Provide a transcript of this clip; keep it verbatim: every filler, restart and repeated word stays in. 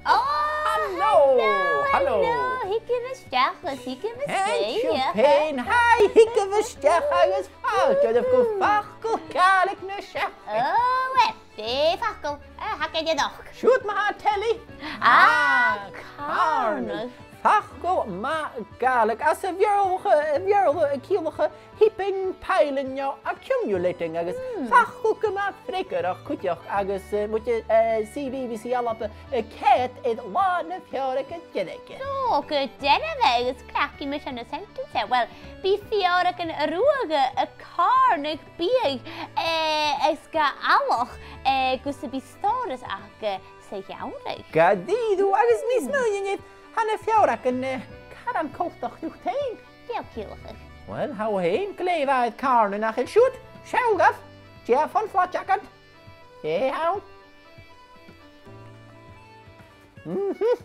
Ò, halò, halò, halò. Thigibh a-steach agus thigibh a-steach. Thank you, Pèin. Hi, thigibh a-steach agus fàilte dhuibh gu Facal Gàidhlig na Seachdain. Ò, uill, dè am facal a th' againn a-nochd? Siuthad ma-thà, Telly. Ah, ah, càrnadh. Càrnadh. Facal math Gàidhlig às a' Bheurla, a' Bheurla a' ciallachadh hipping, piling no accumulating, agus, hmm, facal gu math freagarrach cuideachd, agus, eh, mu dheidhinn, eh, C B B C Alba, eh, ceud air Là na Feòrag an-diugh. Ò, gu dearbh, agus cleachdaidh mise an sentence. Uill, bidh feòragan ruadh a' càrnadh biadh, eh, is ga fhalach, eh, gus am bi stòras aca sa gheamhradh. Gu dearbh, agus tha mi a' smaoineachadh, tha na feòragan, eh, caran coltach riut fhèin. Dè tha thu a' ciallachadh? Uill, tha thu fhèin glè mhath air càrnadh, nach eil? Siuthad, seall dhuibh. Dè am fun flat agad? Dè th' ann? Mhm.